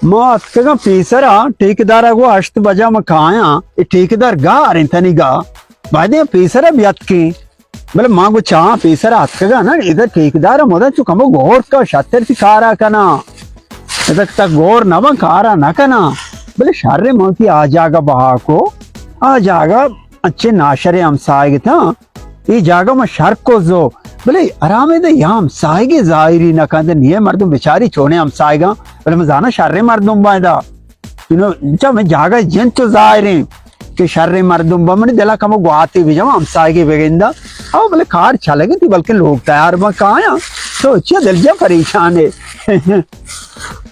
ما اتکگاں پیسرا، ٹھیکیدار ءَ گوں ہشت بجا ما کایاں، اے ٹھیکیدار گار انت، تنی گا، باید ایں پیسرا بیاتکیں۔ بلے ما گوں چاہاں پیسرا اتکگاں نا، ادا ٹھیکیدار ءَ مدام چو کمو گور کا، شتر تی کارا کناں، ادا تک گور نہ باں، کارا نہ کناں۔ بلے شر، ما تی آ جاگہ بہا کو، آ جاگہ انچیں ناشریں ہمساہگ اتاں، اے جاگہ ما شر کو زو، بلے حرام ادا یا ہمساہگے زاہری نہ کنت، نی اے مردم بچاری چونیں ہمساہگاں، بلے ما زاناں شریں مردم باں ادا۔ انو چا میں جاگہ جنت تو زاہریں کہ شریں مردم باں، منی دلا کمو گواتے بجم، ہمساہگے بگندا۔ او بلے کار چلگی تی، بلکہ لوگ تیار باں کایاں۔ تو چیا دل جا پریشان ہے؟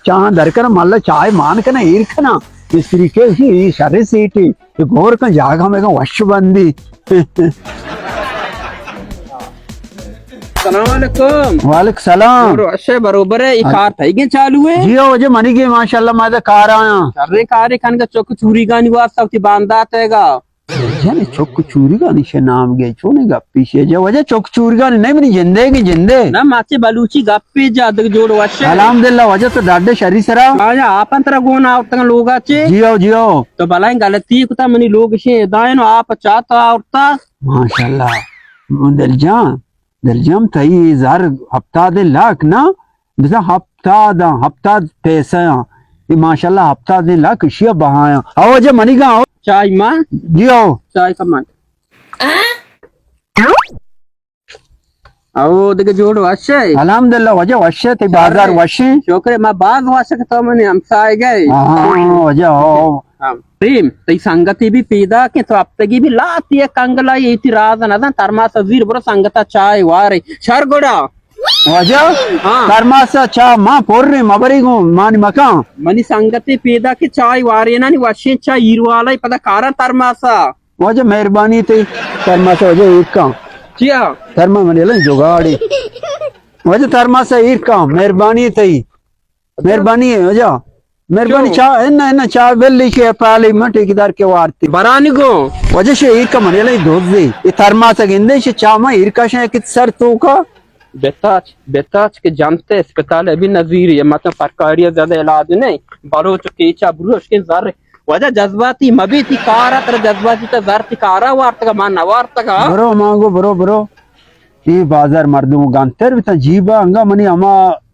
چاہاں در کنا، ملا چائے مان کنا، ایر کنا۔ مستری کے اسی، اے شریں سیٹی۔ اے گور کن جاگہ ہمے کن وش بندی۔ السلام علیکم۔ وعلیکم السلام۔ اور وش ئے، بروبر ئے، اے کار تئی گیں چالو ہے؟ جی ہو، واجہ منی گیں، ماشاءاللہ، ما ادا کار آیاں۔ شریں کارے کنگا، چک چوریگانی واسطہ وتی باندات ئیگا۔ یعنی چک چوریگانی شے نام گے، چونے گپی شے؟ جا واجہ چک چوریگانی نہیں، منی جندے گی جندے۔ نہ، ما چے بلوچی گپ پی جا دگ جوڑ وش ئے۔ الحمدللہ، واجہ تو ڈاڈے شری سرا۔ آیا، آپ انترا گون آورتگاں لوگا چے؟ جی ہو، جی ہو۔ تو بلائیں غلطی کتا، منی لوگ شے ہدایت نو آپ چا تو آورتا۔ ماشاءاللہ۔ من دل جان، دل جان، تئی زر ہفتاد لاکھ نا؟ بزاں ہفتاد آں، ہفتاد پیسہ آں۔ اے ماشاءاللہ ہفتاد لاکھ اشیا بہا آں۔ او واجہ منی گا، او۔ چائے ما؟ جی او۔ چائے کمان۔ او دگہ جوڑ وش ئے؟ الحمدللہ واجہ وش ئے، تئی بازار وش ایں؟ شکر ئے، ما باز وش کہ تو منی ہمسائگ ئے۔ ہاں، ہاں، واجہ، او، او۔ ہاں، پریم، تئی سنگتے بھی پیدا کہ تو ہفتگی بھی لاتی یک کنگلا، اے تی راز نہ داں، ترماس زیر برو سنگتا چائے وارے۔ شر گڑا۔ واجہ؟ ہاں۔ ترماسا چا ما پر ایں، مبری گوں، مانی مکان۔ منی سنگتے پیدا کہ چائے وارینانی وشیں چا ایروالا پدا کارا ترماسا۔ واجہ مہربانی تئی، ترماسا واجہ ایر کن۔ چیا؟ ترما منی لن جگاڑی۔ واجہ ترماسا ایر کن، مہربانی تئی۔ مہربانی ہے واجہ۔ مہربانی۔ چو؟ چا، انا، انا، چا بلی کے پالے من ٹھیکیدار کے وارتی۔ برانی گو۔ واجہ شے ایر کن منی لن دوزی۔ اے ترماسا گندے شے چا ما ایر کشن کہ سر تو کا۔ بتاچ، بتاچ کہ جنتے اسپتال ابھی نزیری ہے، مطلب سرکاری زیادہ علاج نہیں۔ بلوچ کیچا بروش کے زر۔ واجہ جذباتی مبی، تی کارا تر جذباتی تا زر تی کارا وارتگا، ما نوارتگا۔ برو مانگو، برو، برو۔ اے بازار مردم گنتر بتاں، جیبا انگا منی ہما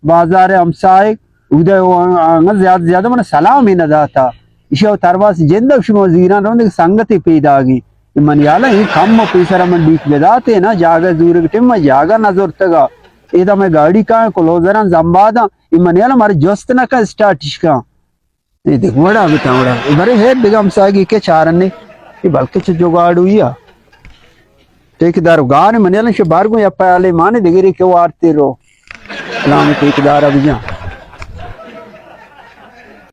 بازار ہمسائے، اودے انگا زیادہ، زیادہ من سلام ہی نہ داتا۔ ایشی او ترماس جند شما زیران رون دیگہ سنگتے پیداگی۔ من یالا اے کم و پیسرا من ڈیک بداتے نا، جاگہ زورگ ٹیم جاگہ نہ زورتگا۔ ادا میں گاڑی کاں، کلوزراں زمباداں، اے من یالا مارے جست نہ کن، اسٹارٹش کن۔ اے دیکھ وڑا بتا وڑا۔ اے برے ہے دگہ ہمساگی کے چارنے۔ اے بلکہ چہ جگاڑو یا۔ ٹھیکیدار گار من یالا شے بار گوں یا پیالے مانے دگری کے وارتے رو۔ سلام ٹھیکیدار ابھی جان۔